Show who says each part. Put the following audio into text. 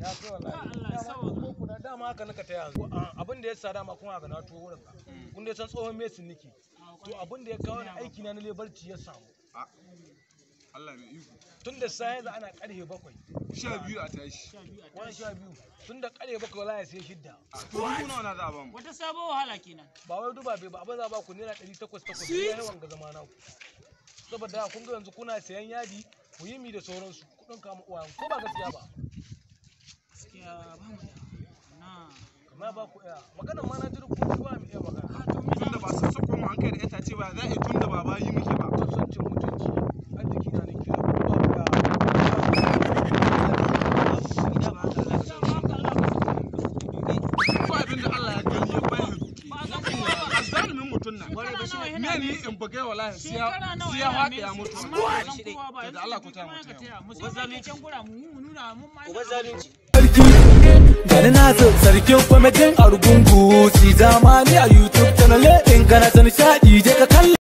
Speaker 1: Ya kai wallahi.
Speaker 2: Allah ya
Speaker 1: Dama ko kuna dama haka naka ta yanzu. Abin da ya sa dama kuma ga na tuwo wurin ka. Kun dai san tsohon mesin nake. To abin da ya kawo ni aiki na na lebarci ya samu.
Speaker 3: Allah mai iko.
Speaker 1: Tun da sai yanzu ana karhe 7.
Speaker 3: 12 a tashi.
Speaker 1: Wani 12. Tun da karhe 7 wallahi sai 6.
Speaker 3: To dubu nawa na za a bamu?
Speaker 2: Wata sabon wahala kenan.
Speaker 1: Ba wai duba bai ba abin za ba ku naira 800 takwas ya yawan ga zama naku. Saboda kun ga yanzu kuna sayan yadi ku yi mi da sauransu kuɗin kama uwayen ko ba gaskiya ba.
Speaker 2: Gaskiya ba mu da. Na.
Speaker 1: Kamar ba ku iya maganar ma na ji kun ji ba mu iya magana.
Speaker 3: Tunda ba sassaƙon mu an kai da itace ba za a yi tunda ba bayi muke ba.
Speaker 1: Kun son cin mutunci arziki na ne kira ku ba ku ya.
Speaker 3: Ko abin da Allah ya gani ya bayar duke.
Speaker 2: Ba a san kowa ba.
Speaker 3: Azzalumin mutum na.
Speaker 2: Shekara nawa yana
Speaker 3: Me ni in bugai wallahi sai ya
Speaker 2: Shekara nawa
Speaker 3: sai ya
Speaker 2: yana
Speaker 3: haɗe ya
Speaker 2: Messi,
Speaker 3: mutu.
Speaker 2: amma ba san kowa ba.
Speaker 3: To da Allah ku taya mu
Speaker 2: Yanzu
Speaker 3: taya
Speaker 2: taya
Speaker 3: mu.
Speaker 2: mu. Sai mu can gura mu mu nuna mun ma.
Speaker 4: Sarki gani na zo sarkin kwamitin argungu si zamani a YouTube channel in kana son nishaɗi je ka kalla.